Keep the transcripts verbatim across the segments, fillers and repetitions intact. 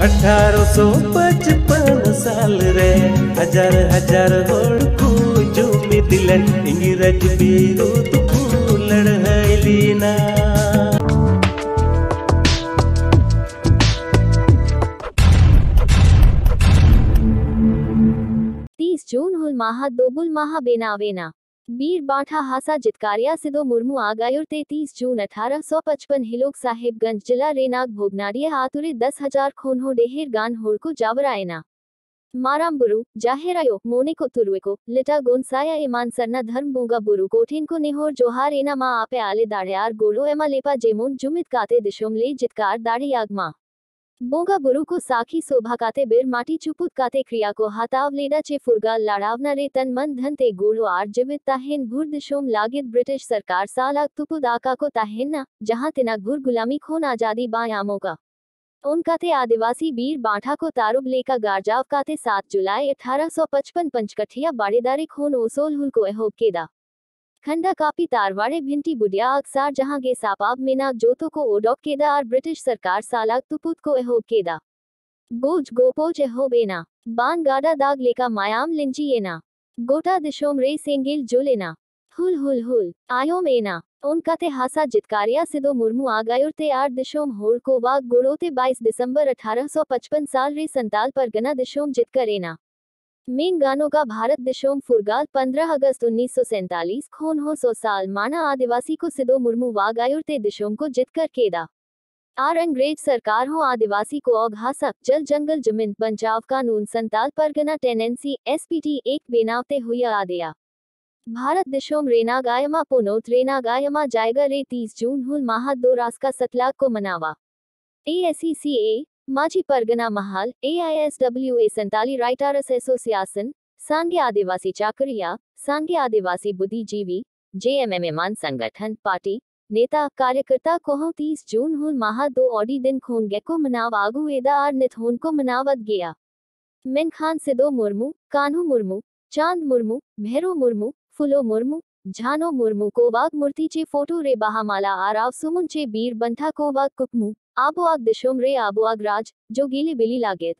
ᱟᱴᱷᱟᱨᱚᱥᱚ ᱯᱟᱸᱪᱯᱟᱱ ᱥᱟᱞ ᱨᱮ ᱦᱟᱡᱟᱨ ᱦᱟᱡᱟᱨ ᱦᱚᱲ ᱠᱚ ᱡᱩᱢᱤᱫ ᱞᱮᱱ, ᱤᱝᱨᱮᱡᱽ ᱵᱤᱨᱩᱫᱷ ᱠᱚ ᱞᱟᱹᱲᱦᱟᱹᱭ ᱞᱮᱱᱟ᱾ ᱛᱤᱥ ᱡᱩᱱ ᱦᱩᱞ ᱢᱟᱦᱟ ᱫᱚ ᱵᱩᱞ ᱢᱟᱦᱟ ᱵᱮᱱᱟᱣ ᱮᱱᱟ᱾ ᱵᱤᱨ ᱵᱟᱱᱴᱟ ᱦᱟᱥᱟ ᱡᱤᱛᱠᱟᱹᱨᱤᱭᱟᱹ ᱥᱤᱫᱚ ᱢᱩᱨᱢᱩ ᱟᱜ ᱟᱹᱭᱩᱨ ᱛᱮ ᱛᱤᱥ ᱡᱩᱱ ᱟᱴᱷᱟᱨᱚᱥᱚ ᱯᱟᱸᱪᱯᱟᱱ ᱦᱤᱞᱳᱜ ᱥᱟᱦᱮᱵᱽᱜᱚᱸᱡᱽ ᱡᱤᱞᱟ ᱨᱮᱱᱟᱜ ᱵᱷᱚᱜᱽᱱᱟᱰᱤᱦᱟ ᱟᱛᱳ ᱨᱮ ᱫᱚᱥ ᱦᱟᱡᱟᱨ ᱠᱷᱚᱱ ᱦᱚᱸ ᱰᱷᱮᱨ ᱜᱟᱱ ᱦᱚᱲ ᱠᱚ ᱡᱟᱣᱨᱟ ᱮᱱᱟ᱾ ᱢᱟᱨᱟᱝ ᱵᱩᱨᱩ, ᱡᱟᱦᱮᱨ ᱟᱭᱳ, ᱢᱚᱬᱮ ᱠᱚ ᱛᱩᱨᱩᱭ ᱠᱚ, ᱞᱤᱴᱟᱹ ᱜᱚᱸᱥᱟᱭ ᱮᱢᱟᱱ ᱥᱟᱨᱱᱟ ᱫᱷᱚᱨᱢ ᱵᱚᱸᱜᱟ ᱵᱩᱨᱩ ᱠᱚ ᱴᱷᱮᱱ ᱠᱚ ᱱᱮᱦᱚᱨ ᱡᱚᱦᱟᱨ ᱮᱱᱟ, ᱢᱟ ᱟᱯᱮ ᱟᱞᱮ ᱫᱟᱲᱮ ᱟᱨ ᱜᱚᱲᱚ ᱮᱢᱟ ᱞᱮᱯᱮ, ᱡᱮᱢᱚᱱ ᱡᱩᱢᱤᱫ ᱠᱟᱛᱮ ᱫᱤᱥᱚᱢ ᱞᱮ ᱡᱤᱛᱠᱟᱹᱨ ᱫᱟᱲᱮᱭᱟᱜ ᱢᱟ᱾ ᱵᱚᱸᱜᱟ ᱵᱩᱨᱩ ᱠᱚ ᱥᱟᱹᱠᱷᱤ ᱥᱚᱵᱷᱟ ᱠᱟᱛᱮ ᱵᱮᱨ ᱢᱟᱹᱴᱤ ᱪᱩᱯᱩᱫ ᱠᱟᱛᱮ ᱠᱨᱤᱭᱟ ᱠᱚ ᱦᱟᱛᱟᱣ ᱞᱮᱫᱟ ᱪᱮ ᱯᱷᱩᱨᱜᱟᱹᱞ ᱞᱟᱲᱟᱣᱱᱟ ᱨᱮ ᱛᱟᱱ ᱢᱟᱱ ᱫᱷᱟᱱ ᱛᱮ ᱜᱚᱲᱚ ᱟᱨ ᱡᱤᱣᱤᱫ ᱛᱟᱦᱮᱱ ᱵᱷᱳᱨ ᱫᱤᱥᱚᱢ ᱞᱟᱹᱜᱤᱫ ᱵᱨᱤᱴᱤᱥ ᱥᱚᱨᱠᱟᱨ ᱥᱟᱞᱟᱜ ᱛᱩᱯᱩᱫ ᱟᱠᱟ ᱠᱚ ᱛᱟᱦᱮᱱᱟ, ᱡᱟᱦᱟᱸ ᱛᱤᱱᱟᱹᱜ ᱵᱷᱳᱨ ᱜᱩᱞᱟᱢᱤ ᱠᱷᱚᱱ ᱟᱡᱟᱫᱤ ᱵᱟᱭ ᱧᱟᱢᱚᱜᱼᱟ᱾ ᱚᱱᱠᱟᱛᱮ ᱟᱹᱫᱤᱵᱟᱹᱥᱤ ᱵᱤᱨ ᱵᱟᱱᱴᱟ ᱠᱚ ᱛᱟᱹᱨᱩᱵ ᱞᱮᱠᱟ ᱜᱟᱨᱡᱟᱣ ᱠᱟᱛᱮ ᱥᱟᱛ ᱡᱩᱞᱟᱭ ᱟᱴᱷᱟᱨᱚᱥᱚ ᱯᱟᱸᱪᱯᱟᱱ ᱯᱟᱸᱪᱠᱟᱴᱷᱤᱭᱟ ᱵᱟᱲᱮ ᱫᱟᱨᱮ ᱠᱷᱚᱱ ᱩᱥᱩᱞ ᱦᱩᱞ ᱠᱚ ᱮᱦᱚᱵ ᱠᱮᱫᱟ᱾ ᱠᱷᱟᱱᱰᱟ ᱠᱟᱹᱯᱤ ᱛᱟᱨᱣᱟᱲᱮ ᱵᱷᱤᱱᱴᱤ ᱵᱩᱰᱤᱭᱟ ᱟᱜᱥᱟᱨ ᱡᱟᱦᱟᱸ ᱜᱮ ᱥᱟᱯᱟᱵ ᱢᱮᱱᱟᱜ ᱡᱚᱛᱚ ᱠᱚ ᱚᱰᱚᱠ ᱠᱮᱫᱟ ᱟᱨ ᱵᱨᱤᱴᱤᱥ ᱥᱚᱨᱠᱟᱨ ᱥᱟᱞᱟᱜ ᱛᱩᱯᱩᱫ ᱠᱚ ᱮᱦᱚᱵ ᱠᱮᱫᱟ᱾ ᱜᱚᱡ ᱜᱚᱯᱚᱡ ᱮᱦᱚᱵ ᱮᱱᱟ᱾ ᱵᱟᱱ ᱜᱟᱰᱟ ᱫᱟᱜ ᱞᱮᱠᱟ ᱢᱟᱭᱟᱢ ᱞᱤᱸᱡᱤ ᱮᱱᱟ᱾ ᱜᱚᱴᱟ ᱫᱤᱥᱚᱢ ᱨᱮ ᱥᱮᱸᱜᱮᱞ ᱡᱩᱞ ᱮᱱᱟ᱾ ᱦᱩᱞ ᱦᱩᱞ ᱦᱩᱞ ᱟᱭᱚᱢ ᱮᱱᱟ᱾ ᱚᱱᱠᱟᱛᱮ ᱦᱟᱥᱟ ᱡᱤᱛᱠᱟᱹᱨᱤᱭᱟᱹ ᱥᱤᱫᱚ ᱢᱩᱨᱢᱩ ᱟᱜ ᱟᱹᱭᱩᱨ ᱛᱮ ᱟᱨ ᱫᱤᱥᱚᱢ ᱦᱚᱲ ᱠᱚᱣᱟᱜ ᱜᱚᱲᱚ ᱛᱮ ᱵᱟᱭᱤᱥ ᱰᱤᱥᱮᱢᱵᱚᱨ ᱟᱴᱷᱟᱨᱚᱥᱚ ᱯᱟᱸᱪᱯᱟᱱ ᱥᱟᱞ ᱨᱮ ᱥᱟᱱᱛᱟᱞ ᱯᱟᱨᱜᱟᱱᱟ ᱫᱤᱥᱚᱢ ᱡᱤᱛᱠᱟᱹᱨ ᱮᱱᱟ᱾ ᱢᱮᱱ ᱜᱟᱱᱚᱜᱼᱟ, ᱵᱷᱟᱨᱚᱛ ᱫᱤᱥᱚᱢ ᱯᱷᱩᱨᱜᱟᱹᱞ ᱯᱚᱱᱫᱽᱨᱚ ᱟᱜᱚᱥᱴ ᱩᱱᱤᱥᱥᱚ ᱥᱟᱭᱛᱟᱞᱤᱥ ᱠᱷᱚᱱ ᱦᱚᱸ ᱥᱚ ᱥᱟᱞ ᱢᱟᱲᱟᱝ ᱟᱹᱫᱤᱵᱟᱹᱥᱤ ᱠᱚ ᱥᱤᱫᱚ ᱢᱩᱨᱢᱩ ᱟᱜ ᱟᱹᱭᱩᱨ ᱛᱮ ᱫᱤᱥᱚᱢ ᱠᱚ ᱡᱤᱛᱠᱟᱹᱨ ᱠᱮᱫᱟ᱾ ᱟᱨ ᱤᱝᱨᱮᱡᱽ ᱥᱚᱨᱠᱟᱨ ᱦᱚᱸ ᱟᱹᱫᱤᱵᱟᱹᱥᱤ ᱠᱚᱣᱟᱜ ᱦᱟᱥᱟ, ᱡᱚᱞ ᱡᱚᱝᱜᱚᱞ ᱡᱩᱢᱤᱫ ᱵᱟᱧᱪᱟᱣ ᱠᱟᱹᱱᱩᱱ Santal Pargana tenancy, S P T act ᱵᱮᱱᱟᱣ ᱛᱮ ᱦᱩᱭ ᱟᱫᱮᱭᱟ᱾ ᱵᱷᱟᱨᱚᱛ ᱫᱤᱥᱚᱢ ᱨᱮᱱᱟᱜ ᱟᱭᱢᱟ ᱯᱚᱱᱚᱛ ᱨᱮᱱᱟᱜ ᱟᱭᱢᱟ ᱡᱟᱭᱜᱟ ᱨᱮ ᱛᱤᱥ ᱡᱩᱱ ᱦᱩᱞ ᱢᱟᱦᱟ ᱫᱚ ᱨᱟᱹᱥᱠᱟᱹ ᱥᱟᱛᱞᱟᱜ ᱠᱚ ᱢᱟᱱᱟᱣᱟ᱾ ᱮ ᱟᱭ ᱥᱤ C A, Manjhi Pargana Mahal, A I S W A, Santali writers association, ᱥᱟᱸᱜᱮ ᱟᱹᱫᱤᱵᱟᱹᱥᱤ ᱪᱟᱹᱠᱨᱤᱭᱟᱹ, ᱥᱟᱸᱜᱮ ᱟᱹᱫᱤᱵᱟᱹᱥᱤ ᱵᱩᱫᱷᱤᱡᱤᱵᱤ, ᱡᱮ ᱮᱢ ᱮᱢ ᱮᱢᱟᱱ ᱥᱚᱝᱜᱚᱴᱷᱚᱱ, ᱯᱟᱨᱴᱤ, ᱱᱮᱛᱟ, ᱠᱟᱨᱭᱚᱠᱚᱨᱛᱟ ᱠᱚᱦᱚᱸ ᱛᱤᱥ ᱡᱩᱱ ᱦᱩᱞ ᱢᱟᱦᱟ ᱫᱚ ᱟᱹᱰᱤ ᱫᱤᱱ ᱠᱷᱚᱱ ᱜᱮᱠᱚ ᱢᱟᱱᱟᱣ ᱟᱹᱜᱩᱭᱮᱫᱟ ᱟᱨ ᱱᱤᱛ ᱦᱚᱸ ᱠᱚ ᱢᱟᱱᱟᱣᱮᱫ ᱜᱮᱭᱟ᱾ ᱢᱮᱱᱠᱷᱟᱱ ᱥᱤᱫᱚ ᱢᱩᱨᱢᱩ, ᱠᱟᱹᱱᱦᱩ ᱢᱩᱨᱢᱩ, ᱪᱟᱸᱫᱽ ᱢᱩᱨᱢᱩ, ᱵᱷᱮᱨᱚ ᱢᱩᱨᱢᱩ, ᱯᱷᱩᱞᱚ ᱢᱩᱨᱢᱩ, ᱡᱷᱟᱱᱚ ᱢᱩᱨᱢᱩ ᱠᱚᱣᱟᱜ ᱢᱩᱨᱛᱤ ᱪᱮ ᱯᱷᱳᱴᱳ ᱨᱮ ᱵᱟᱦᱟ ᱢᱟᱞᱟ ᱟᱨᱟᱣ ᱥᱩᱢᱩᱝ ᱪᱮ ᱵᱤᱨ ᱵᱟᱱᱴᱟ ᱠᱚᱣᱟᱜ ᱠᱩᱠᱢᱩ, ᱟᱵᱚᱣᱟᱜ ᱫᱤᱥᱚᱢ ᱨᱮ ᱟᱵᱚᱣᱟᱜ ᱨᱟᱡᱽ ᱡᱚ ᱜᱤᱞᱤ ᱵᱤᱞᱤ ᱞᱟᱹᱜᱤᱫ᱾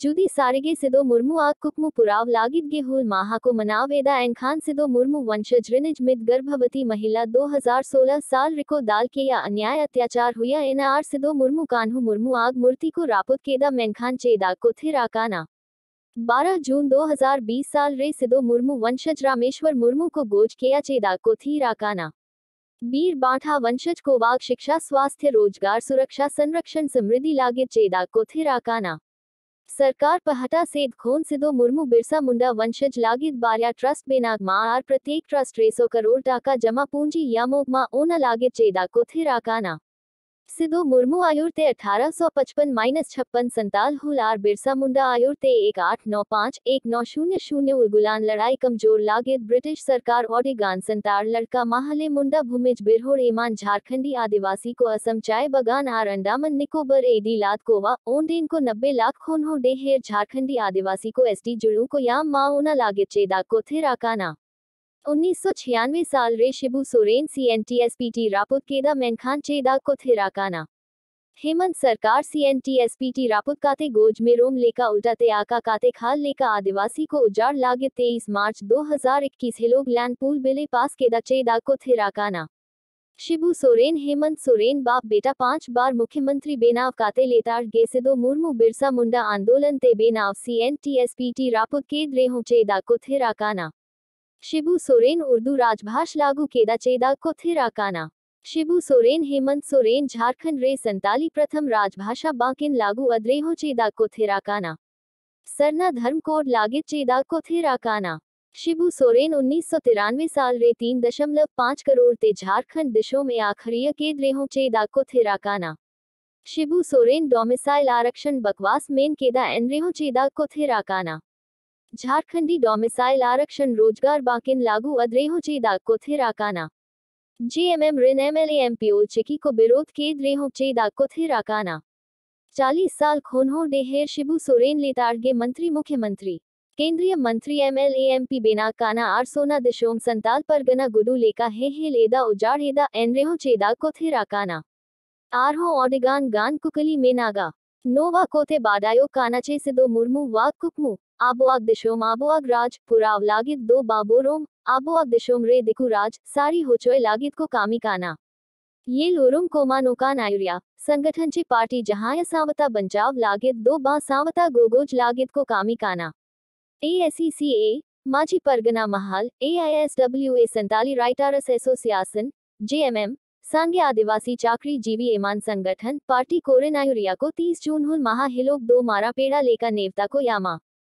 ᱡᱩᱫᱤ ᱥᱟᱹᱨᱤᱜᱮ ᱥᱤᱫᱚ ᱢᱩᱨᱢᱩ ᱟᱜ ᱠᱩᱠᱢᱩ ᱯᱩᱨᱟᱹᱣ ᱞᱟᱹᱜᱤᱫ ᱜᱮ ᱦᱩᱞ ᱢᱟᱦᱟ ᱠᱚ ᱢᱟᱱᱟᱣ ᱮᱫᱟ, ᱮᱱᱠᱷᱟᱱ ᱥᱤᱫᱚ ᱢᱩᱨᱢᱩ ᱵᱚᱝᱥᱚᱡᱽ ᱨᱤᱱᱤᱡ ᱢᱤᱫ ᱜᱚᱨᱵᱷᱚᱵᱚᱛᱤ ᱢᱟᱦᱤᱞᱟ ᱫᱩ ᱦᱟᱡᱟᱨ ᱥᱳᱞᱟ ᱥᱟᱞ ᱨᱮᱠᱚ ᱫᱟᱞ ᱠᱮᱭᱟ, ᱚᱱᱭᱟᱭ ᱚᱛᱭᱟᱪᱟᱨ ᱦᱩᱭᱟ ᱮᱱᱟ ᱟᱨ ᱥᱤᱫᱚ ᱢᱩᱨᱢᱩ ᱠᱟᱹᱱᱦᱩ ᱢᱩᱨᱢᱩ ᱟᱜ ᱢᱩᱨᱛᱤ ᱠᱚ ᱨᱟᱯᱩᱫ ᱠᱮᱫᱟ, ᱢᱮᱱᱠᱷᱟᱱ ᱪᱮᱫᱟᱜ ᱠᱚ ᱛᱷᱤᱨ ᱟᱠᱟᱱᱟ? ᱵᱟᱨᱟ ᱡᱩᱱ ᱫᱩ ᱦᱟᱡᱟᱨ ᱵᱤᱥ ᱥᱟᱞ ᱨᱮ ᱥᱤᱫᱚ ᱢᱩᱨᱢᱩ ᱵᱚᱝᱥᱚᱡᱽ ᱨᱟᱢᱮᱥᱣᱚᱨ ᱢᱩᱨᱢᱩ ᱠᱚ ᱜᱚᱡ ᱠᱮᱭᱟ, ᱪᱮᱫᱟᱜ ᱠᱚ ᱛᱷᱤᱨ ᱟᱠᱟᱱᱟ? ᱵᱤᱨ ᱵᱟᱱᱴᱟ ᱵᱚᱝᱥᱚᱡᱽ ᱠᱚᱣᱟᱜ ᱥᱤᱠᱥᱟ, ᱥᱣᱟᱥᱛᱷ, ᱨᱳᱡᱽᱜᱟᱨ, ᱥᱩᱨᱚᱠᱥᱟ, ᱥᱚᱝᱨᱚᱠᱷᱚᱱ, ᱥᱢᱨᱤᱫᱷᱤ ᱞᱟᱹᱜᱤᱫ ᱪᱮᱫᱟᱜ ᱠᱚ ᱛᱷᱤᱨ ᱟᱠᱟᱱᱟ? ᱥᱚᱨᱠᱟᱨ ᱯᱟᱦᱴᱟ ᱥᱮᱫ ᱠᱷᱚᱱ ᱥᱤᱫᱚ ᱢᱩᱨᱢᱩ ᱵᱤᱨᱥᱟ ᱢᱩᱱᱰᱟ ᱵᱚᱝᱥᱚᱡᱽ ᱞᱟᱹᱜᱤᱫ ᱵᱟᱨᱭᱟ ᱴᱨᱟᱥᱴ ᱵᱮᱱᱟᱣ ᱢᱟ ᱟᱨ ᱯᱨᱚᱛᱮᱠ ᱴᱨᱟᱥᱴ ᱨᱮ ᱥᱚ ᱠᱨᱳᱲ ᱴᱟᱠᱟ ᱡᱚᱢᱟ ᱯᱩᱸᱡᱤ ᱮᱢᱚᱜ ᱢᱟ, ᱚᱱᱟ ᱞᱟᱹᱜᱤᱫ ᱪᱮᱫᱟᱜ ᱠᱚ ᱛᱷᱤᱨ ᱟᱠᱟᱱᱟ? ᱥᱤᱫᱚ ᱢᱩᱨᱢᱩ ᱟᱭᱩᱨ ᱛᱮ ᱟᱴᱷᱟᱨᱚᱥᱚ ᱯᱟᱸᱪᱯᱚᱱ ᱢᱟᱭᱱᱟᱥ ᱪᱷᱟᱯᱯᱟᱱ ᱥᱟᱱᱛᱟᱞ ᱦᱩᱞ ᱟᱨ ᱵᱤᱨᱥᱟ ᱢᱩᱱᱰᱟ ᱟᱭᱩᱨ ᱛᱮ ᱮᱠ ᱟᱴ ᱱᱚ ᱯᱟᱸᱪ ᱮᱠ ᱱᱚ ᱥᱩᱱᱭᱚ ᱥᱩᱱᱭᱚ ᱩᱞᱜᱩᱞᱟᱱ ᱞᱟᱲᱟᱭ ᱠᱚᱢᱡᱳᱨ ᱞᱟᱹᱜᱤᱫ ᱵᱨᱤᱴᱤᱥ ᱥᱚᱨᱠᱟᱨ ᱟᱹᱰᱤ ᱜᱟᱱ ᱥᱟᱱᱛᱟᱲ ᱞᱟᱲᱠᱟ ᱢᱟᱦᱞᱮ ᱢᱩᱱᱰᱟ ᱵᱷᱩᱢᱤᱡᱽ ᱵᱤᱨᱦᱚᱲ ᱮᱢᱟᱱ ᱡᱷᱟᱨᱠᱷᱚᱸᱰᱤ ᱟᱹᱫᱤᱵᱟᱹᱥᱤ ᱠᱚ ᱟᱥᱟᱢ ᱪᱟᱭ ᱵᱟᱜᱟᱱ ᱟᱨ ᱟᱱᱰᱟᱢᱟᱱ ᱱᱤᱠᱳᱵᱚᱨ ᱮ ᱤᱫᱤ ᱞᱟᱫ ᱠᱚᱣᱟ᱾ ᱚᱸᱰᱮᱱ ᱠᱚ ᱱᱚᱵᱵᱮ ᱞᱟᱠᱷ ᱠᱷᱚᱱ ᱦᱚᱸ ᱰᱷᱮᱨ ᱡᱷᱟᱨᱠᱷᱚᱸᱰᱤ ᱟᱹᱫᱤᱵᱟᱹᱥᱤ ᱠᱚ ᱮᱥ ᱴᱤ ᱡᱩᱲᱩ ᱠᱚ ᱧᱟᱢ ᱢᱟ, ᱚᱱᱟ ᱞᱟᱹᱜᱤᱫ ᱪᱮᱫᱟᱜ ᱠᱚ ᱛᱷᱤᱨ ᱟᱠᱟᱱᱟ? ᱩᱱᱤᱥᱥᱚ ᱪᱷᱤᱭᱟᱱᱣᱮ ᱥᱟᱞ ᱨᱮ ᱥᱤᱵᱩ Soren C N T S P T ᱨᱟᱯᱩᱫ ᱠᱮᱫᱟ, ᱢᱮᱱᱠᱷᱟᱱ ᱪᱮᱫᱟᱜ ᱠᱚ ᱛᱷᱤᱨ ᱟᱠᱟᱱᱟ? ᱦᱮᱢᱚᱱᱛ ᱥᱚᱨᱠᱟᱨ C N T S P T ᱨᱟᱯᱩᱫ ᱠᱟᱛᱮ ᱜᱚᱡ ᱢᱮᱨᱚᱢ ᱞᱮᱠᱟ ᱩᱞᱴᱟᱛᱮ ᱟᱠᱟ ᱠᱟᱛᱮ ᱠᱷᱟᱞ ᱞᱮᱠᱟ ᱟᱹᱫᱤᱵᱟᱹᱥᱤ ᱠᱚ ᱩᱡᱟᱲ ᱞᱟᱹᱜᱤᱫ ᱛᱮᱭᱤᱥ ᱢᱟᱨᱪ ᱫᱩ ᱦᱟᱡᱟᱨ ᱤᱠᱤᱥ ᱦᱤᱞᱳᱜ ᱞᱮᱱᱰ ᱯᱩᱞ ᱵᱤᱞᱮ ᱯᱟᱥ ᱠᱮᱫᱟ, ᱪᱮᱫᱟᱜ ᱠᱚ ᱛᱷᱤᱨ ᱟᱠᱟᱱᱟ? ᱥᱤᱵᱩ ᱥᱚᱨᱮᱱ ᱦᱮᱢᱚᱱᱛ ᱥᱚᱨᱮᱱ ᱵᱟᱯ ᱵᱮᱴᱟ ᱯᱟᱸᱪ ᱵᱟᱨ ᱢᱩᱠᱷᱭᱚᱢᱚᱱᱛᱨᱤ ᱵᱮᱱᱟᱣ ᱠᱟᱛᱮ ᱞᱮᱛᱟᱲ ᱜᱮ ᱥᱤᱫᱚ ᱢᱩᱨᱢᱩ ᱵᱤᱨᱥᱟ ᱢᱩᱱᱰᱟ ᱟᱱᱫᱳᱞᱚᱱ ᱛᱮ ᱵᱮᱱᱟᱣ C N T S P T ᱨᱟᱯᱩᱫ ᱠᱮᱫ ᱨᱮᱦᱚᱸ ᱪᱮᱫᱟᱜ ᱠᱚ ᱛᱷᱤᱨ ᱟᱠᱟᱱᱟ? ᱥᱤᱵᱩ ᱥᱚᱨᱮᱱ ᱩᱨᱫᱩ ᱨᱟᱡᱽᱵᱷᱟᱥ ᱞᱟᱹᱜᱩ ᱠᱮᱫᱟ, ᱪᱮᱫᱟᱜ ᱠᱚ ᱛᱷᱤᱨ ᱟᱠᱟᱱᱟ? ᱥᱤᱵᱩ ᱥᱚᱨᱮᱱ ᱦᱮᱢᱚᱱᱛ ᱥᱚᱨᱮᱱ ᱡᱷᱟᱨᱠᱷᱚᱸᱰ ᱨᱮ ᱥᱟᱱᱛᱟᱞᱤ ᱯᱨᱚᱛᱷᱚᱢ ᱨᱟᱡᱽᱵᱷᱟᱥᱟ ᱵᱟᱠᱤᱱ ᱞᱟᱹᱜᱩ ᱟᱫ ᱨᱮᱦᱚᱸ ᱪᱮᱫᱟᱜ ᱠᱚ ᱛᱷᱤᱨ ᱟᱠᱟᱱᱟ? ᱥᱟᱨᱱᱟ ᱫᱷᱚᱨᱢ ᱠᱳᱰ ᱞᱟᱹᱜᱤᱫ ᱪᱮᱫᱟᱜ ᱠᱚ ᱛᱷᱤᱨ ᱟᱠᱟᱱᱟ? ᱥᱤᱵᱩ ᱥᱚᱨᱮᱱ ᱩᱱᱤᱥᱥᱚ ᱛᱤᱨᱟᱱᱣᱮ ᱥᱟᱞ ᱨᱮ ᱛᱤᱱ ᱫᱚᱥᱚᱢᱞᱚᱵ ᱯᱟᱸᱪ ᱠᱟᱨᱳᱲ ᱛᱮ ᱡᱷᱟᱨᱠᱷᱚᱸᱰ ᱫᱤᱥᱚᱢ ᱮ ᱟᱹᱠᱷᱨᱤᱧ ᱠᱮᱫ ᱨᱮᱦᱚᱸ ᱪᱮᱫᱟᱜ ᱠᱚ ᱛᱷᱤᱨ ᱟᱠᱟᱱᱟ? ᱥᱤᱵᱩ ᱥᱚᱨᱮᱱ ᱰᱚᱢᱤᱥᱟᱭᱤᱞ ᱟᱨᱟᱠᱥᱚᱱ ᱵᱟᱠᱣᱟᱥ ᱢᱮᱱ ᱠᱮᱫᱟ, ᱮᱱ ᱨᱮᱦᱚᱸ ᱪᱮᱫᱟᱜ ᱠᱚ ᱛᱷᱤᱨ ᱟᱠᱟᱱᱟ? ᱡᱷᱟᱨᱠᱷᱚᱸᱰᱤ ᱰᱚᱢᱤᱥᱟᱭᱤᱞ ᱟᱨᱟᱠᱥᱚᱱ ᱨᱳᱡᱽᱜᱟᱨ ᱵᱟᱠᱤᱱ ᱞᱟᱹᱜᱩ ᱟᱫ ᱨᱮᱦᱚᱸ ᱪᱮᱫᱟᱜ ᱠᱚ ᱛᱷᱤᱨ ᱟᱠᱟᱱᱟ? ᱡᱮ ᱮᱢ ᱮᱢ ᱨᱮᱱ M L A M P Ol Chiki ᱠᱚ ᱵᱤᱨᱳᱫ ᱠᱮᱫ ᱨᱮᱦᱚᱸ ᱪᱮᱫᱟᱜ ᱠᱚ ᱛᱷᱤᱨ ᱟᱠᱟᱱᱟ? ᱪᱟᱞᱤᱥ ᱥᱟᱞ ᱠᱷᱚᱱ ᱦᱚᱸ ᱰᱷᱮᱨ ᱥᱤᱵᱩ ᱥᱚᱨᱮᱱ ᱞᱮᱛᱟᱲ ᱜᱮ ᱢᱚᱱᱛᱨᱤ ᱢᱩᱠᱷᱭᱚᱢᱚᱱᱛᱨᱤ, ᱠᱮᱱᱫᱨᱤᱭᱚ ᱢᱚᱱᱛᱨᱤ, M L A M P ᱵᱮᱱᱟᱣ ᱠᱟᱱᱟ ᱟᱨ ᱥᱚᱱᱟ ᱫᱤᱥᱚᱢ ᱥᱟᱱᱛᱟᱞ ᱯᱟᱨᱜᱟᱱᱟ ᱜᱩᱰᱩ ᱞᱮᱠᱟ ᱦᱮ ᱦᱮ ᱞᱮᱫᱟ, ᱩᱡᱟᱲ ᱮᱫᱟ, ᱮᱱ ᱨᱮᱦᱚᱸ ᱪᱮᱫᱟᱜ ᱠᱚ ᱛᱷᱤᱨ ᱟᱠᱟᱱᱟ? ᱟᱨᱦᱚᱸ ᱚᱰᱤᱜᱟᱱ ᱜᱟᱱ ᱠᱩᱠᱞᱤ ᱢᱮᱱᱟᱜᱟ᱾ ᱱᱚᱣᱟ ᱠᱚᱛᱮ ᱵᱟᱰᱟᱭᱚᱜ ᱠᱟᱱᱟ ᱪᱮ ᱥᱤᱫᱩ ᱢᱩᱨᱢᱩᱣᱟᱜ ᱠᱩᱠᱢᱩ ᱟᱵᱚᱣᱟᱜ ᱫᱤᱥᱚᱢ ᱟᱵᱚᱣᱟᱜ ᱨᱟᱡᱽ ᱯᱩᱨᱟᱣ ᱞᱟᱹᱜᱤᱫ ᱫᱚ ᱵᱟᱵᱚᱨᱚᱢ ᱟᱵᱚᱣᱟᱜ ᱫᱤᱥᱚᱢ ᱨᱮ ᱫᱤᱠᱩ ᱨᱟᱡᱽ ᱥᱟᱹᱨᱤ ᱦᱚᱪᱚᱭ ᱞᱟᱹᱜᱤᱫ ᱠᱚ ᱠᱟᱹᱢᱤ ᱠᱟᱱᱟ᱾ ᱧᱮᱞ ᱩᱨᱩᱢ ᱠᱚᱢᱟ ᱱᱚᱝᱠᱟᱱ ᱟᱹᱭᱩᱨᱤᱭᱟᱹ ᱥᱚᱝᱜᱚᱴᱷᱚᱱ ᱪᱮ ᱯᱟᱨᱴᱤ ᱡᱟᱦᱟᱸᱭ ᱥᱟᱶᱛᱟ ᱵᱟᱧᱪᱟᱣ ᱞᱟᱹᱜᱤᱫ ᱫᱚ ᱵᱟ ᱥᱟᱶᱛᱟ ᱜᱚᱜᱚᱡ ᱞᱟᱹᱜᱤᱫ ᱠᱚ ᱠᱟᱹᱢᱤ ᱠᱟᱱᱟ᱾ ᱮ S E C A, Manjhi Pargana Mahal, A I S W A, Santali writers association, J M ᱮᱢ, ᱥᱟᱸᱜᱮ ᱟᱹᱫᱤᱵᱟᱹᱥᱤ ᱪᱟᱹᱠᱨᱤ ᱡᱤᱣᱤ ᱮᱢᱟᱱ ᱥᱚᱝᱜᱚᱴᱷᱚᱱ ᱯᱟᱨᱴᱤ ᱠᱚᱨᱮᱱ ᱟᱹᱭᱩᱨᱤᱭᱟᱹ ᱠᱚ ᱛᱤᱥ ᱡᱩᱱ ᱦᱩᱞ ᱢᱟᱦᱟ ᱦᱤᱞᱳᱜ ᱫᱚ ᱢᱟᱨᱟ ᱯᱮᱲᱟ ᱞᱮᱠᱟ ᱱᱮᱣᱛᱟ ᱠᱚ ᱧᱟᱢᱟ᱾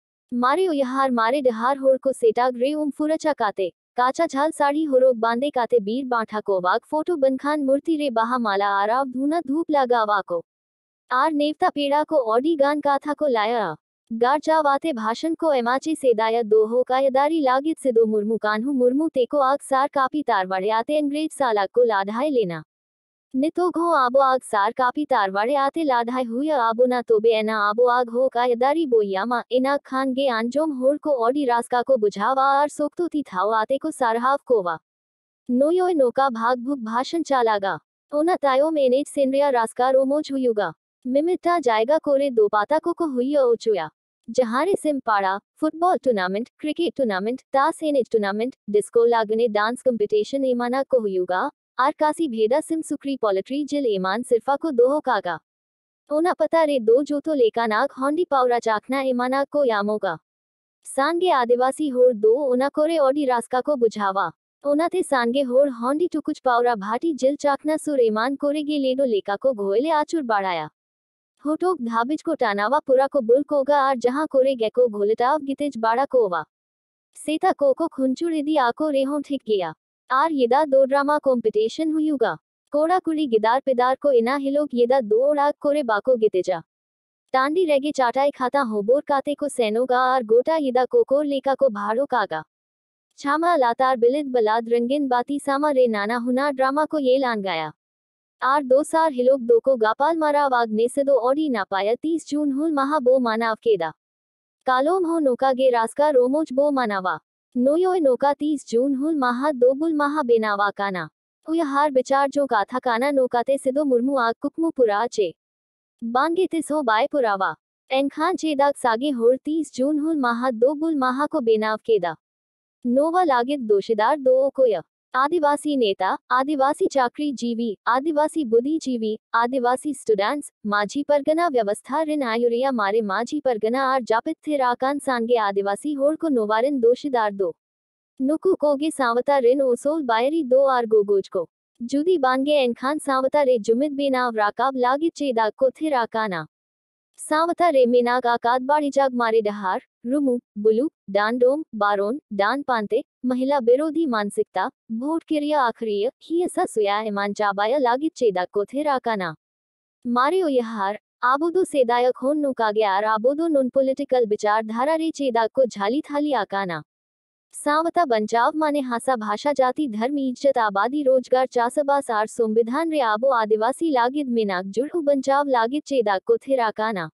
ᱢᱟᱨᱮ ᱩᱭᱦᱟᱹᱨ ᱢᱟᱨᱮ ᱰᱟᱦᱟᱨ ᱦᱚᱲ ᱠᱚ ᱥᱮᱴᱟᱜ ᱨᱮ ᱩᱢ ᱯᱷᱩᱨᱪᱟ ᱠᱟᱛᱮ ᱠᱟᱪᱟ ᱡᱷᱟᱞ ᱥᱟᱹᱲᱤ ᱦᱚᱨᱚᱜ ᱵᱟᱸᱫᱮ ᱠᱟᱛᱮ ᱵᱤᱨ ᱵᱟᱱᱴᱟ ᱠᱚᱣᱟᱜ ᱯᱷᱳᱴᱳ ᱵᱟᱝᱠᱷᱟᱱ ᱢᱩᱨᱛᱤ ᱨᱮ ᱵᱟᱦᱟ ᱢᱟᱞᱟ ᱟᱨᱟᱣ ᱫᱷᱩᱱᱟᱹ ᱫᱷᱩᱯ ᱞᱟᱜᱟᱣᱟ ᱠᱚ᱾ ᱟᱨ ᱱᱮᱣᱛᱟ ᱯᱮᱲᱟ ᱠᱚ ᱟᱹᱰᱤ ᱜᱟᱱ ᱠᱟᱛᱷᱟ ᱠᱚ ᱞᱟᱹᱭᱟ᱾ ᱜᱟᱨᱡᱟᱣ ᱟᱛᱮ ᱵᱷᱟᱥᱚᱱ ᱠᱚ ᱮᱢᱟ ᱪᱮ ᱥᱮᱫᱟᱭ ᱫᱚ ᱦᱚᱠ ᱟᱹᱭᱫᱟᱹᱨᱤ ᱞᱟᱹᱜᱤᱫ ᱥᱤᱫᱩ ᱢᱩᱨᱢᱩ ᱠᱟᱹᱱᱦᱩ ᱢᱩᱨᱢᱩ ᱛᱮᱠᱚ ᱟᱜ ᱥᱟᱨ ᱠᱟᱹᱯᱤ ᱛᱟᱨᱣᱟᱲᱮ ᱟᱛᱮ ᱤᱝᱨᱮᱡᱽ ᱥᱟᱞᱟᱜ ᱠᱚ ᱞᱟᱹᱲᱦᱟᱹᱭ ᱞᱮᱱᱟ᱾ ᱱᱤᱛᱚᱜ ᱦᱚᱸ ᱟᱵᱚᱣᱟᱜ ᱥᱟᱨ ᱠᱟᱹᱯᱤ ᱛᱟᱨᱣᱟᱲᱮ ᱟᱛᱮ ᱞᱟᱹᱲᱦᱟᱹᱭ ᱦᱩᱭᱩᱜ ᱟᱵᱚᱱᱟ ᱛᱚᱵᱮ ᱮᱱᱟ ᱟᱵᱚᱣᱟᱜ ᱦᱚᱠ ᱟᱹᱭᱫᱟᱹᱨᱤ ᱵᱚ ᱧᱟᱢᱟ ᱮᱱᱟ ᱠᱷᱟᱱ ᱜᱮ ᱟᱸᱡᱚᱢ ᱦᱚᱲ ᱠᱚ ᱟᱹᱰᱤ ᱨᱟᱹᱥᱠᱟᱹ ᱠᱚ ᱵᱩᱡᱷᱟᱹᱣᱟ ᱟᱨ ᱥᱚᱠᱛᱚ ᱛᱤ ᱛᱷᱟᱣ ᱟᱛᱮ ᱠᱚ ᱥᱟᱨᱦᱟᱣ ᱠᱚᱣᱟ᱾ ᱱᱚᱭᱚᱭ ᱱᱚᱠᱟ ᱵᱷᱟᱜᱽ ᱵᱷᱩᱜᱽ ᱵᱷᱟᱥᱚᱱ ᱪᱟᱞᱟᱜᱟ᱾ ᱚᱱᱟ ᱛᱟᱭᱚᱢ ᱮᱱᱮᱡ ᱥᱮᱸᱫᱽᱨᱟ ᱨᱟᱥᱠᱟ ᱨᱚᱢᱚᱡᱽ ᱦᱩᱭᱩᱜᱟ᱾ ᱢᱤᱢᱤᱫᱴᱟ ᱡᱟᱭᱜᱟ ᱠᱚᱨᱮ ᱫᱚ ᱯᱟᱛᱟ ᱠᱚᱠᱚ ᱦᱩᱭ ᱚᱪᱚᱭᱟ᱾ ᱡᱟᱦᱟᱸ ᱨᱮ ᱥᱤᱢ ᱯᱟᱲᱟ, ᱯᱷᱩᱴᱵᱚᱞ ᱴᱩᱨᱱᱟᱢᱮᱱᱴ, ᱠᱨᱤᱠᱮᱴ ᱴᱩᱨᱱᱟᱢᱮᱱᱴ, ᱛᱟᱥ ᱮᱱᱮᱡ ᱴᱩᱨᱱᱟᱢᱮᱱᱴ, ᱰᱤᱥᱠᱳ ᱞᱟᱜᱽᱱᱮ ᱰᱟᱱᱥ ᱠᱚᱢᱯᱤᱴᱤᱥᱚᱱ ᱮᱢᱟᱱᱟᱜ ᱠᱚ ᱦᱩᱭᱩᱜᱟ, ᱟᱨ ᱠᱟᱥᱤ ᱵᱷᱮᱰᱟ ᱥᱤᱢ ᱥᱩᱠᱨᱤ ᱯᱚᱞᱴᱨᱤ ᱡᱤᱞ ᱮᱢᱟᱱ ᱥᱤᱨᱯᱟ ᱠᱚ ᱫᱚᱦᱚ ᱠᱟᱜᱟ᱾ ᱚᱱᱟ ᱯᱟᱛᱟ ᱨᱮ ᱫᱚ ᱡᱚᱛᱚ ᱞᱮᱠᱟᱱᱟᱜ ᱦᱟᱺᱰᱤ ᱯᱟᱹᱣᱨᱟ ᱪᱟᱠᱷᱱᱟ ᱮᱢᱟᱱᱟᱜ ᱠᱚ ᱧᱟᱢᱚᱜᱟ᱾ ᱥᱟᱸᱜᱮ ᱟᱹᱫᱤᱵᱟᱹᱥᱤ ᱦᱚᱲ ᱫᱚ ᱚᱱᱟ ᱠᱚᱨᱮ ᱟᱹᱰᱤ ᱨᱟᱹᱥᱠᱟᱹ ᱠᱚ ᱵᱩᱡᱷᱟᱹᱣᱟ᱾ ᱚᱱᱟᱛᱮ ᱥᱟᱸᱜᱮ ᱦᱚᱲ ᱦᱟᱺᱰᱤ ᱴᱩᱠᱩᱡ ᱯᱟᱹᱣᱨᱟ ᱵᱷᱟᱹᱴᱤ ᱡᱤᱞ ᱪᱟᱠᱷᱱᱟ ᱥᱩᱨ ᱮᱢᱟᱱ ᱠᱚᱨᱮ ᱜᱮ ᱞᱮᱰᱚ ᱞᱮᱠᱟ ᱠᱚ ᱜᱷᱚᱭᱞᱮ ᱟᱹᱪᱩᱨ ᱵᱟᱲᱟᱭᱟ᱾ ᱦᱚᱴᱚᱜ ᱫᱷᱟᱹᱵᱤᱡ ᱠᱚ ᱴᱟᱱᱟᱣᱟ ᱯᱩᱨᱟ ᱠᱚ ᱵᱩᱞ ᱠᱚᱜᱟ ᱟᱨ ᱡᱟᱦᱟᱸ ᱠᱚᱨᱮ ᱜᱮᱠᱚ ᱜᱷᱚᱞᱴᱟᱣ ᱜᱤᱛᱤᱡ ᱵᱟᱲᱟ ᱠᱚᱣᱟ᱾ ᱥᱮᱛᱟ ᱠᱚᱠᱚ ᱠᱷᱩᱧᱪᱩᱲ ᱤᱫᱤ ᱟᱠᱚ ᱨᱮᱦᱚᱸ ᱴᱷᱤᱠ ᱜᱮᱭᱟ᱾ ᱟᱨ ᱭᱮᱫᱟ ᱫᱚ ᱰᱨᱟᱢᱟ ᱠᱚᱢᱯᱤᱴᱤᱥᱚᱱ ᱦᱩᱭᱩᱜᱟ᱾ ᱠᱚᱲᱟ ᱠᱩᱲᱤ ᱜᱤᱫᱟᱨ ᱯᱤᱫᱟᱨ ᱠᱚ ᱮᱱᱟ ᱦᱤᱞᱳᱜ ᱭᱮᱫᱟ ᱫᱚ ᱚᱲᱟᱜ ᱠᱚᱨᱮ ᱵᱟᱠᱚ ᱜᱤᱛᱤᱡᱟ᱾ ᱴᱟᱺᱰᱤ ᱨᱮᱜᱮ ᱪᱟᱴᱟᱭ ᱠᱷᱟᱛᱟ ᱦᱚᱵᱚᱨ ᱠᱟᱛᱮ ᱠᱚ ᱥᱮᱱᱚᱜᱟ ᱟᱨ ᱜᱚᱴᱟ ᱭᱮᱫᱟ ᱠᱚᱠᱚᱨ ᱞᱮᱠᱟ ᱠᱚ ᱵᱷᱟᱲᱚ ᱠᱟᱜᱟ᱾ ᱪᱷᱟᱢᱟ ᱞᱟᱛᱟᱨ ᱵᱤᱞᱤᱫ ᱵᱟᱞᱟᱫ ᱨᱚᱝᱜᱤᱱ ᱵᱟᱹᱛᱤ ᱥᱟᱢᱟ ᱨᱮ ᱱᱟᱱᱟ ᱦᱩᱱᱟᱨ ᱰᱨᱟᱢᱟ ᱠᱚ ᱧᱮᱞ ᱟᱱᱜᱟᱭᱟ᱾ ᱟᱨ ᱫᱚᱥᱟᱨ ᱦᱤᱞᱳᱜ ᱫᱚᱠᱚ ᱜᱟᱯᱟᱞ ᱢᱟᱨᱟᱣ ᱟᱜ ᱱᱮᱥᱮ ᱫᱚ ᱟᱹᱰᱤ ᱱᱟᱯᱟᱭᱟ ᱛᱤᱥ ᱡᱩᱱ ᱦᱩᱞ ᱢᱟᱦᱟ ᱵᱚ ᱢᱟᱱᱟᱣ ᱠᱮᱫᱟ᱾ ᱠᱟᱞᱚᱢ ᱦᱚᱸ ᱱᱚᱠᱟ ᱜᱮ ᱨᱟᱥᱠᱟ ᱨᱚᱢᱚᱡᱽ ᱵᱚ ᱢᱟᱱᱟᱣᱟ᱾ ᱱᱚᱭᱚᱭ ᱱᱚᱠᱟ ᱛᱤᱥ ᱡᱩᱱ ᱦᱩᱞ ᱢᱟᱦᱟ ᱫᱚ ᱵᱩᱞ ᱢᱟᱦᱟ ᱵᱮᱱᱟᱣ ᱟᱠᱟᱱᱟ᱾ ᱩᱭᱦᱟᱹᱨ ᱵᱤᱪᱟᱨ ᱡᱚ ᱠᱟᱛᱷᱟ ᱠᱟᱱᱟ ᱱᱚᱠᱟᱛᱮ ᱥᱤᱫᱚ ᱢᱩᱨᱢᱩ ᱟᱜ ᱠᱩᱠᱢᱩ ᱯᱩᱨᱟ ᱪᱮ ᱵᱟᱝᱜᱮ ᱛᱤᱥ ᱦᱚᱸ ᱵᱟᱭ ᱯᱩᱨᱟᱣᱟ᱾ ᱮᱱᱠᱷᱟᱱ ᱪᱮᱫᱟᱜ ᱥᱟᱸᱜᱮ ᱦᱚᱲ ᱛᱤᱥ ᱡᱩᱱ ᱦᱩᱞ ᱢᱟᱦᱟ ᱫᱚ ᱵᱩᱞ ᱢᱟᱦᱟ ᱠᱚ ᱵᱮᱱᱟᱣ ᱠᱮᱫᱟ? ᱱᱚᱣᱟ ᱞᱟᱹᱜᱤᱫ ᱫᱳᱥᱤᱫᱟᱨ ᱫᱚ ᱚᱠᱚᱭᱟ? ᱟᱹᱫᱤᱵᱟᱹᱥᱤ ᱱᱮᱛᱟ, ᱟᱹᱫᱤᱵᱟᱹᱥᱤ ᱪᱟᱹᱠᱨᱤ ᱡᱤᱣᱤ, ᱟᱹᱫᱤᱵᱟᱹᱥᱤ ᱵᱩᱫᱷᱤᱡᱤᱣᱤ, ᱟᱹᱫᱤᱵᱟᱹᱥᱤ ᱥᱴᱩᱰᱮᱱᱴᱥ, ᱢᱟᱹᱡᱷᱤ ᱯᱟᱨᱜᱟᱱᱟ ᱵᱮᱵᱚᱥᱛᱷᱟ ᱨᱮᱱ ᱟᱹᱭᱩᱨᱤᱭᱟᱹ, ᱢᱟᱨᱮ ᱢᱟᱹᱡᱷᱤ ᱯᱟᱨᱜᱟᱱᱟ ᱟᱨ ᱡᱟᱹᱯᱤᱫ ᱛᱷᱤᱨ ᱟᱠᱟᱱ ᱥᱟᱸᱜᱮ ᱟᱹᱫᱤᱵᱟᱹᱥᱤ ᱦᱚᱲ ᱠᱚ ᱱᱚᱣᱟ ᱨᱮᱱ ᱫᱳᱥᱤᱫᱟᱨ ᱫᱚ᱾ ᱱᱩᱠᱩ ᱠᱚᱜᱮ ᱥᱟᱶᱛᱟ ᱨᱮᱱ ᱩᱥᱩᱞ ᱵᱟᱹᱭᱨᱤ ᱫᱚ ᱟᱨ ᱜᱚᱜᱚᱡ ᱠᱚ᱾ ᱡᱩᱫᱤ ᱵᱟᱝᱜᱮ ᱮᱱᱠᱷᱟᱱ ᱥᱟᱶᱛᱟ ᱨᱮ ᱡᱩᱢᱤᱫ ᱵᱮᱱᱟᱣ ᱨᱟᱠᱟᱵ ᱞᱟᱹᱜᱤᱫ ᱪᱮᱫᱟᱜ ᱠᱚ ᱛᱷᱤᱨ ᱟᱠᱟᱱᱟ? ᱥᱟᱶᱛᱟ ᱨᱮ ᱢᱮᱱᱟᱜ ᱟᱠᱟᱫ ᱵᱟᱹᱲᱤᱡᱟᱜ ᱢᱟᱨᱮ ᱰᱟᱦᱟᱨ, ᱨᱩᱢᱩ, ᱵᱩᱞᱩᱜ, ᱰᱟᱱᱰᱚᱢ, ᱵᱟᱨᱚᱱ, ᱰᱟᱱ ᱯᱟᱱᱛᱮ, ᱢᱚᱦᱤᱞᱟ ᱵᱤᱨᱳᱫᱷᱤ ᱢᱟᱱᱥᱤᱠᱛᱟ, ᱵᱷᱳᱴ ᱠᱤᱨᱤᱭᱟ ᱟᱹᱠᱷᱨᱤᱭᱟᱹ, ᱦᱤᱭᱟᱹ ᱥᱟ ᱥᱩᱭᱟ ᱮᱢᱟᱱ ᱪᱟᱵᱟᱭᱟ ᱞᱟᱹᱜᱤᱫ ᱪᱮᱫᱟᱜ ᱠᱚ ᱛᱷᱤᱨ ᱟᱠᱟᱱᱟ? ᱢᱟᱨᱮ ᱩᱭᱦᱟᱹᱨ, ᱟᱵᱚ ᱫᱚ ᱥᱮᱫᱟᱭ ᱠᱷᱚᱱ ᱱᱚᱝᱠᱟ ᱜᱮ ᱟᱨ ᱟᱵᱚ ᱫᱚ ᱱᱚᱱ ᱯᱚᱞᱤᱴᱤᱠᱟᱞ ᱵᱤᱪᱟᱨ ᱫᱷᱟᱨᱟ ᱨᱮ ᱪᱮᱫᱟᱜ ᱠᱚ ᱡᱷᱟᱹᱞᱤ ᱛᱷᱟᱹᱞᱤ ᱟᱠᱟᱱᱟ? ᱥᱟᱶᱛᱟ ᱵᱟᱧᱪᱟᱣ ᱢᱟᱱᱮ ᱦᱟᱥᱟ ᱵᱷᱟᱥᱟ ᱡᱟᱹᱛᱤ ᱫᱷᱚᱨᱢ ᱤᱡᱽᱡᱚᱛ ᱟᱵᱟᱫᱤ ᱨᱳᱡᱽᱜᱟᱨ ᱪᱟᱥᱵᱟᱥ ᱟᱨ ᱥᱚᱝᱵᱤᱫᱷᱟᱱ ᱨᱮ ᱟᱵᱚ ᱟᱹᱫᱤᱵᱟᱹᱥᱤ ᱞᱟᱹᱜᱤᱫ ᱢᱮᱱᱟᱜ ᱡᱩᱲᱩ ᱵᱟᱧᱪᱟᱣ ᱞᱟᱹᱜᱤᱫ ᱪᱮᱫᱟᱜ ᱠᱚ ᱛᱷᱤᱨ ᱟᱠᱟᱱᱟ?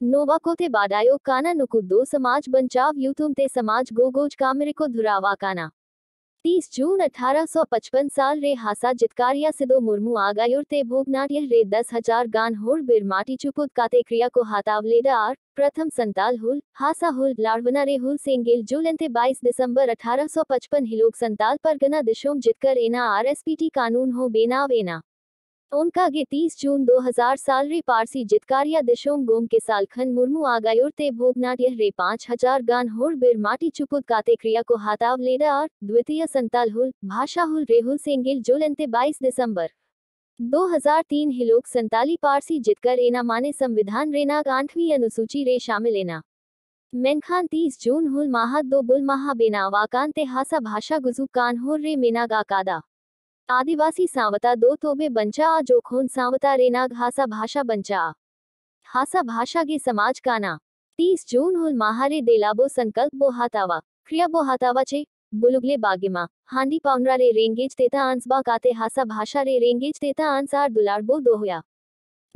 ᱱᱚᱣᱟ ᱠᱚᱛᱮ ᱵᱟᱰᱟᱭᱚᱜ ᱠᱟᱱᱟ ᱱᱩᱠᱩ ᱫᱚ ᱥᱚᱢᱟᱡᱽ ᱵᱟᱧᱪᱟᱣ ᱧᱩᱛᱩᱢ ᱛᱮ ᱥᱚᱢᱟᱡᱽ ᱜᱚᱜᱚᱡ ᱠᱟᱹᱢᱤ ᱨᱮᱠᱚ ᱫᱷᱩᱨᱟᱣ ᱟᱠᱟᱱᱟ᱾ ᱛᱤᱥ ᱡᱩᱱ ᱟᱴᱷᱟᱨᱚᱥᱚ ᱯᱟᱸᱪᱯᱚᱱ ᱥᱟᱞ ᱨᱮ ᱦᱟᱥᱟ ᱡᱤᱛᱠᱟᱹᱨᱤᱭᱟᱹ ᱥᱤᱫᱚ ᱢᱩᱨᱢᱩ ᱟᱜ ᱟᱹᱭᱩᱨ ᱛᱮ ᱵᱷᱚᱜᱽᱱᱟᱰᱤᱦ ᱨᱮ ᱫᱚᱥ ᱦᱟᱡᱟᱨ ᱜᱟᱱ ᱦᱚᱲ ᱵᱤᱨ ᱢᱟᱹᱴᱤ ᱪᱩᱯᱩᱫ ᱠᱟᱛᱮ ᱠᱨᱤᱭᱟ ᱠᱚ ᱦᱟᱛᱟᱣ ᱞᱮᱫᱟ ᱟᱨ ᱯᱨᱚᱛᱷᱚᱢ ᱥᱟᱱᱛᱟᱞ ᱦᱩᱞ, ᱦᱟᱥᱟ ᱦᱩᱞ, ᱞᱟᱲᱣᱟᱱᱟ ᱨᱮ ᱦᱩᱞ ᱥᱮᱸᱜᱮᱞ ᱡᱩᱞ ᱮᱱᱛᱮ ᱵᱟᱭᱤᱥ ᱫᱤᱥᱚᱢᱵᱚᱨ ᱟᱴᱷᱟᱨᱚᱥᱚ ᱯᱟᱸᱪᱯᱚᱱ ᱦᱤᱞᱳᱜ ᱥᱟᱱᱛᱟᱞ ᱯᱟᱨᱜᱟᱱᱟ ᱫᱤᱥᱚᱢ ᱡᱤᱛᱠᱟᱹᱨ ᱮᱱᱟ ᱟᱨ ᱮᱥ ᱯᱤ ᱴᱤ ᱠᱟᱹᱱᱩᱱ ᱦᱚᱸ ᱵᱮᱱᱟᱣ ᱮᱱᱟ᱾ ᱚᱱᱠᱟ ᱜᱮ ᱛᱤᱥ ᱡᱩᱱ ᱫᱩ ᱦᱟᱡᱟᱨ ᱥᱟᱞ ᱨᱮ ᱯᱟᱹᱨᱥᱤ ᱡᱤᱛᱠᱟᱹᱨᱤᱭᱟᱹ ᱫᱤᱥᱚᱢ ᱜᱚᱢᱠᱮ ᱥᱟᱞᱠᱷᱟᱱ ᱢᱩᱨᱢᱩ ᱟᱜ ᱟᱹᱭᱩᱨ ᱛᱮ ᱵᱷᱚᱜᱽᱱᱟᱰᱤᱦ ᱨᱮ ᱯᱟᱸᱪ ᱦᱟᱡᱟᱨ ᱜᱟᱱ ᱦᱚᱲ ᱵᱤᱨ ᱢᱟᱹᱴᱤ ᱪᱩᱯᱩᱫ ᱠᱟᱛᱮ ᱠᱨᱤᱭᱟ ᱠᱚ ᱦᱟᱛᱟᱣ ᱞᱮᱫᱟ ᱟᱨ ᱫᱣᱤᱛᱤᱭᱟ ᱥᱟᱱᱛᱟᱞ ᱦᱩᱞ, ᱵᱷᱟᱥᱟ ᱦᱩᱞ ᱨᱮ ᱦᱩᱞ ᱥᱮᱸᱜᱮᱞ ᱡᱩᱞ ᱮᱱᱛᱮ ᱵᱟᱭᱤᱥ ᱫᱤᱥᱚᱢᱵᱚᱨ ᱫᱩ ᱦᱟᱡᱟᱨ ᱛᱤᱱ ᱦᱤᱞᱳᱜ ᱥᱟᱱᱛᱟᱞᱤ ᱯᱟᱹᱨᱥᱤ ᱡᱤᱛᱠᱟᱹᱨ ᱮᱱᱟ ᱢᱟᱱᱮ ᱥᱚᱝᱵᱤᱫᱷᱟᱱ ᱨᱮᱱᱟᱜ ᱟᱴᱷᱣᱤ ᱚᱱᱩᱥᱩᱪᱤ ᱨᱮ ᱥᱟᱢᱤᱞ ᱮᱱᱟ᱾ ᱢᱮᱱᱠᱷᱟᱱ ᱛᱤᱥ ᱡᱩᱱ ᱦᱩᱞ ᱢᱟᱦᱟ ᱫᱚ ᱵᱩᱞ ᱢᱟᱦᱟ ᱵᱮᱱᱟᱣ ᱟᱠᱟᱱ ᱛᱮ ᱦᱟᱥᱟ ᱵᱷᱟᱥᱟ ᱜᱩᱡᱩᱜ ᱠᱟᱱ ᱦᱚᱨ ᱨᱮ ᱢᱮᱱᱟᱜ ᱟᱠᱟᱫᱟ᱾ ᱟᱹᱫᱤᱵᱟᱹᱥᱤ ᱥᱟᱶᱛᱟ ᱫᱚ ᱛᱚᱵᱮ ᱵᱟᱧᱪᱟᱜᱼᱟ ᱡᱚᱠᱷᱚᱱ ᱥᱟᱶᱛᱟ ᱨᱮᱱᱟᱜ ᱦᱟᱥᱟ ᱵᱷᱟᱥᱟ ᱵᱟᱧᱪᱟᱜᱼᱟ᱾ ᱦᱟᱥᱟ ᱵᱷᱟᱥᱟ ᱜᱮ ᱥᱚᱢᱟᱡᱽ ᱠᱟᱱᱟ᱾ ᱛᱤᱥ ᱡᱩᱱ ᱦᱩᱞ ᱢᱟᱦᱟ ᱨᱮ ᱫᱮᱞᱟ ᱵᱚ ᱥᱚᱝᱠᱚᱞᱯ ᱵᱚ ᱦᱟᱛᱟᱣᱟ, ᱠᱨᱤᱭᱟ ᱵᱚ ᱦᱟᱛᱟᱣᱟ ᱪᱮ ᱵᱩᱞᱩᱜ ᱞᱮ ᱵᱟᱹᱜᱤ ᱢᱟ, ᱦᱟᱺᱰᱤ ᱯᱟᱹᱣᱨᱟ ᱨᱮ ᱨᱮᱸᱜᱮᱡ ᱛᱮᱛᱟ ᱟᱸᱥ ᱵᱟᱝ ᱠᱟᱛᱮ ᱦᱟᱥᱟ ᱵᱷᱟᱥᱟ ᱨᱮ ᱨᱮᱸᱜᱮᱡ ᱛᱮᱛᱟ ᱟᱸᱥ ᱟᱨ ᱫᱩᱞᱟᱲ ᱵᱚ ᱫᱚᱦᱚᱭᱟ᱾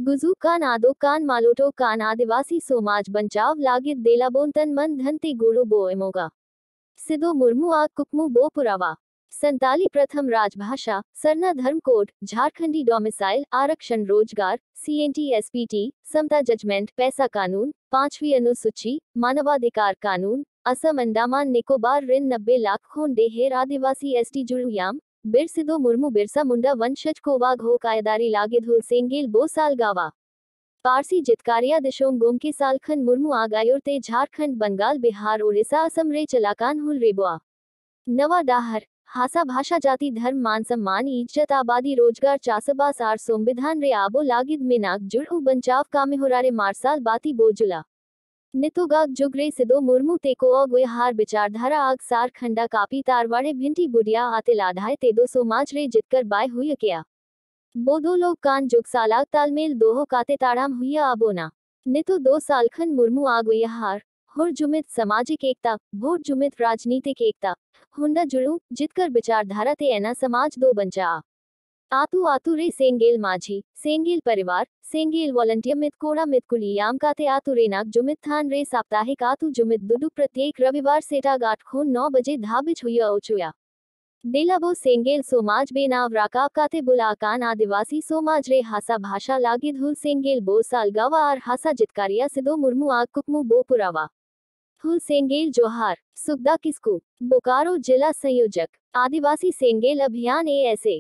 ᱜᱩᱡᱩᱜ ᱠᱟᱱ ᱟᱫᱚᱜ ᱠᱟᱱ ᱢᱟᱞᱚᱴᱚᱜ ᱠᱟᱱ ᱟᱹᱫᱤᱵᱟᱹᱥᱤ ᱥᱚᱢᱟᱡᱽ ᱵᱟᱧᱪᱟᱣ ᱞᱟᱹᱜᱤᱫ ᱫᱮᱞᱟ ᱵᱚᱱ ᱛᱟᱱ ᱢᱚᱱ ᱫᱷᱚᱱ ᱛᱮ ᱜᱚᱲᱚ ᱵᱚ ᱮᱢᱚᱜᱟ᱾ ᱥᱤᱫᱚ ᱢᱩᱨᱢᱩ ᱟᱜ ᱠᱩᱠᱢᱩ ᱵᱚ ᱯᱩᱨᱟᱣᱟ᱾ संताली प्रथम राजभाषा, सरना धर्म कोड, झारखंडी डोमिसाइल, आरक्षण रोजगार, सीएनटी एसपीटी, समता जजमेंट, पैसा कानून, पांचवी अनुसूची, मानवाधिकार कानून, असम अंडमान निकोबार ऋण नब्बे लाख खोन डेहेर आदिवासी एसटी जुड़ुयाम, बिर सिदो मुर्मू बिरसा मुंडा वंशज को वाग हो कायदारी लागिद हुल सेंगेल बो साल गावा। पारसी जितकारिया दिशों गोम के सालखन मुर्मू आगायोर ते झारखंड, बंगाल, बिहार, उड़ीसा, असम रे चलाकान हुल रेबुआ। नवा डाहर, हासा भाषा जाति धर्म मान सम्मान इज्जत आबादी रोजगार चासबास आर संविधान रे आबो लागिद मिनाक जुड़ू बंचाव कामे होरारे मारसाल बाती बोजुला। नितुगाग जुग रे सिदो मुर्मू ते को अग हार विचारधारा आग सार खंडा कापी तारवाड़े भिंटी बुडिया आते लाधाय ते दो समाज रे जितकर बाय हुई किया। बोदो लोग कान जुग सालाग तालमेल दोहो काते ताड़ाम हुई आबोना। नितु दो सालखन मुर्मू आग हार, हुर जुमित सामाजिक एकता, भोट जुमित राजनीतिक एकता, हुंडा जुड़ू, जितकर विचारधारा ते एना समाज दो बंचा। आतु आतु रे सेंगेल माझी, सेंगेल परिवार, सेंगेल वॉलंटियर मित कोड़ा मित कुलियाम काते आतु रे नाग जुमित थान रे साप्ताहिक आतु जुमित दुडू प्रत्येक रविवार सेटाग आठ खोन नौ बजे धाबिच हुई ओचुया। डेलाबो सेंगेल सोमाज बेनाव राकाव काते बुलाकान आदिवासी सोमाज रे हासा भाषा लागिद हुल सेंगेल बो सालगावा आर हासा जितकारिया सिदो मुर्मू आग कुकमू बो पुरावा। हुल सेंगेल जोहार, सुगदा किसकू, बोकारो जिला संयोजक, आदिवासी सेंगेल अभियान एएसए।